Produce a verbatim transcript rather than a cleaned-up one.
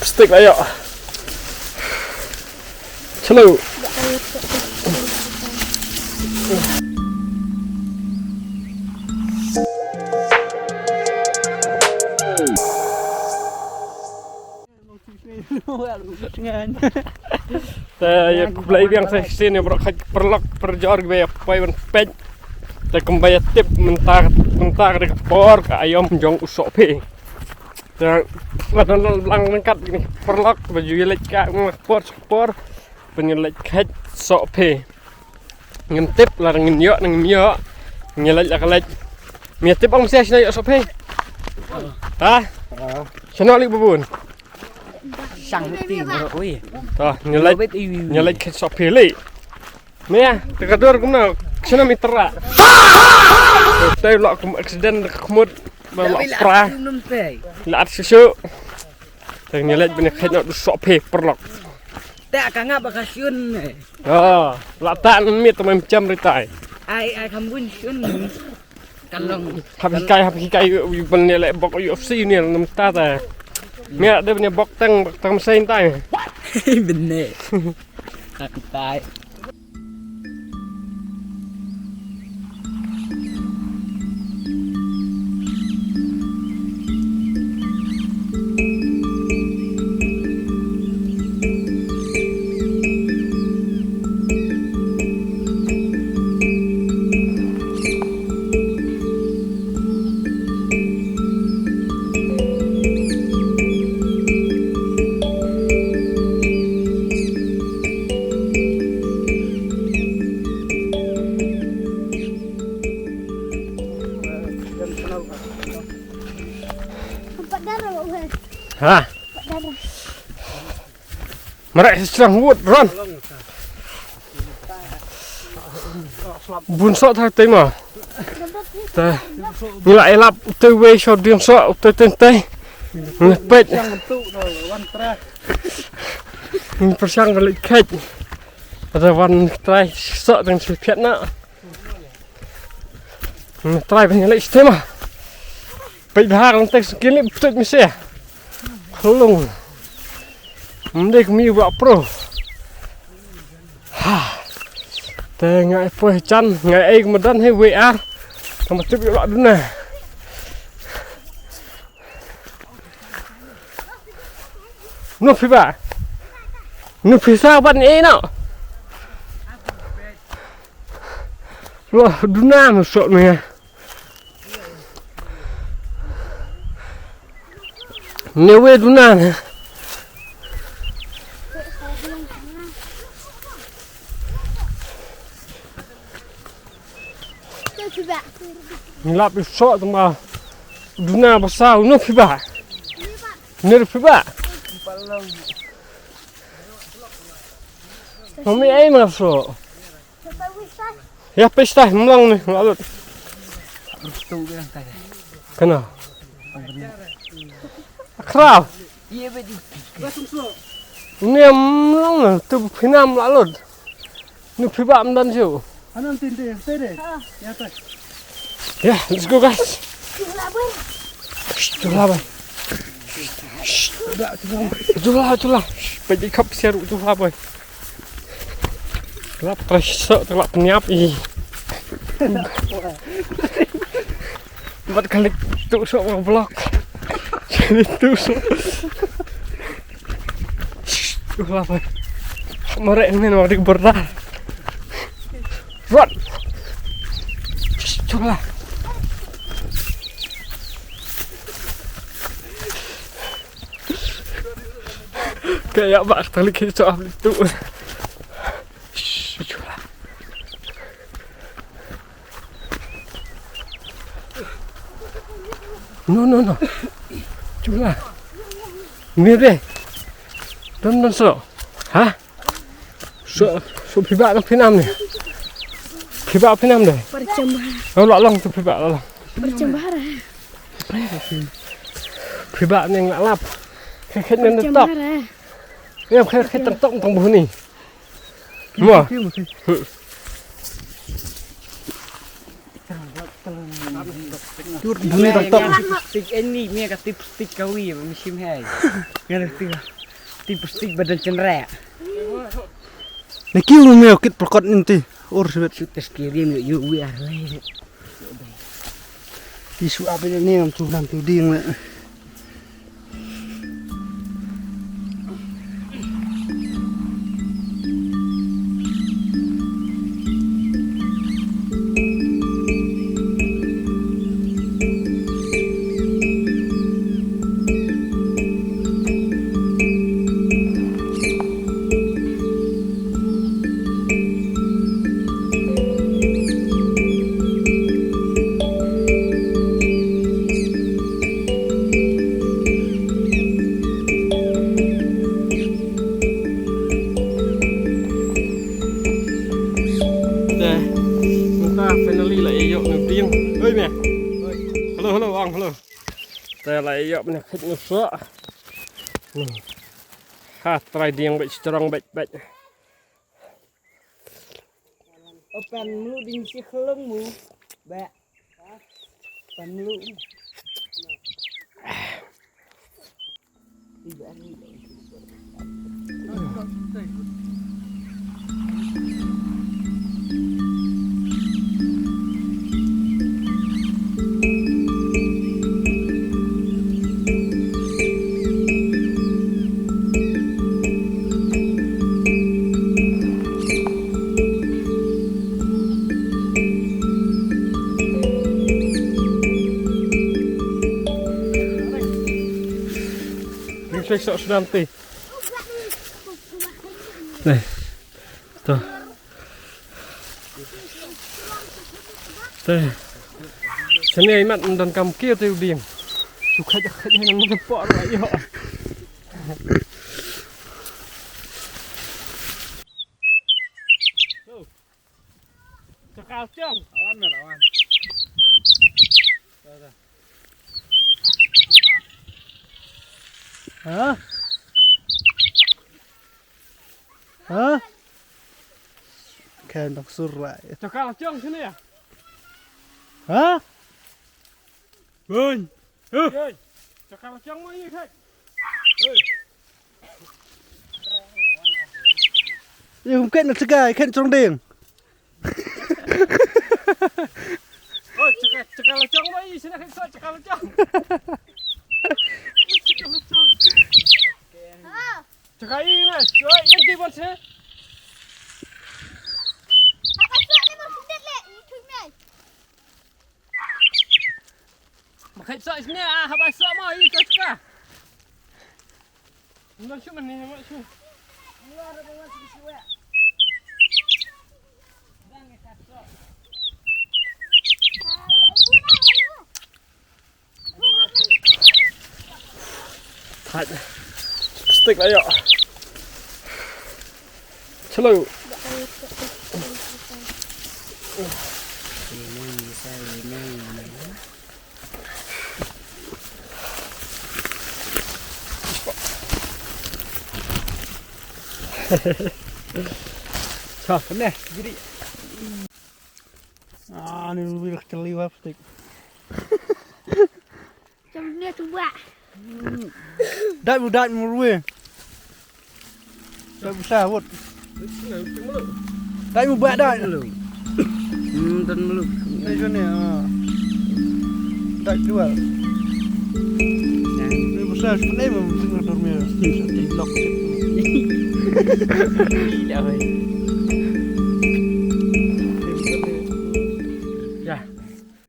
Stick ayo. Chalo. Te ïa khublei biang sa shisien ïa baroh khat ki paralok parajor kiba ïa poi ban peit. Te kumba ïa tip mynta, mynta ka dei ka por ka aïom jong u sohphe. Te la don la lang ryngkat kine ki paralok ba ju ïaleit ka por sha ka por ban ïaleit kheit sohphe. Ngim tip lada ngin ïoh ne ngim ïoh. Ngi leit la ka leit. Me tip ong sia shano ïoh sohphe? Ha? Shano leit babun? Shang ti bro ui. To, ngi leit, ngi leit kheit sohphe lei. Me, te ka dur kumno? Shano me tyrra? Te la kum accident ka khmut ba la pra. La at shuh shuh. Te ngi leit ban ïa kheit noh u sohphe paralok. Te ka nga ba ka shun me. Oh, la ta nan miet tang mem jam ri tai. Ai, ai, kham bun shun. Kan long. Hap hikai, hap hikai, yu, yu, ban ne le bok U F C ne, nam ta ta. Mia de ne bok tang, bok tang mesin tai. Bene. Hap hikai. Ha. Mareh srang wut ron. Bun soh tha tei ma. Te. Ngi la ïalap te wei sho ding soh te te te. Ngi peit. Ngi pyrshang ka leit kheit. Ada wan trai soh ding shu phiat na. Ngi trai ban leit stem ma. Peit bha ka long tek sngewsih peit mise. Khlung. Mdei kmi ba pro. Ha. Te ngai poi jan ngai ei madan hei wei ar. Tang ba tip ïa la duna. No phi ba. No phi sa ban ei no. Lo duna no sok ni. Newe duna ne. Ngi lap i so tma duna basa unu phi ba. Ner phi ba. Mami ai ma so. Ya pesta mlong ni lalut. Kana. Khraw. Ni mlong ni tu phinam lalut. Nu phi ba mdan ju. Anan tin tin te de. Ya ta. Ya, let's go guys. Chula bai. Chula, chula. Pai di khap siar chula bai. Lap trai so, lap niap i. Bat kalik tu so vlog. Kalik tu so. Chula bai. Mare men wa dik berda. Rot. Chula. Kaya ba talik so tu. Chula. No, no, no. Chula. Mire. Don don so. Ha? So, so phi ba phi nam ni. Phi ba phi nam de. Parcham ba. Lo long tu phi ba lo. Parcham ba ra. Phi ba ni ngalap. Khe khe ni tok. Ya khe khe tok tok bu ni. Mo. Tur buni tak tak. Tip stick ini, mia ka tip stick kawi, mishim hai. Ngan tip, tip stick badan cendera. Naki umi kit perkot ninti. Ur sibet. Shoot the scary, you, you, we are ready. Ti shu apa ni am tu nam tu ding le. Te, mynta finally la ïoh ngi tieng. Oi me. Hello, hello, ang, hello. Te la ïoh ne khit ngi so. Ni. Ha, trai dieng bad strong bad bad. Open mulu ding si khlung mu. Ba. Open mulu. Ring sek sok sudan ti. Nai. To. Te. Sini ai mat ndan kam kia te u dieng. Su khaja khaja nang nang por la ïoh. Cakal cong. Awan mer awan. Ha? Ha? Khen dok sur lai. Cakal cong sini ya? Ha? Bun. Huh. Cakal cong ma ye khet. Ye kum khet na tsagai khet trong ding. Oi, cakal cakal cong ma ye sini khet so cakal cong. Cakal cong. Cakal i na, oi, yang ti bon sini. Makai sok sini ah, haba sok mau i ka suka. Nang shu mani, nang shu. Thait. Stick la ïoh. Chalo. Chalo, ne, jadi. Ah, ni lebih kecil liwat stick. Jam dunia tu buat. Dai mu dai mu rue. Dai mu sawut. Dai mu buat dai. Hmm, dan melu. Dai sini ah. Dai jual. Ni besar sebenarnya memang tengah dormir. Di blok. Dah.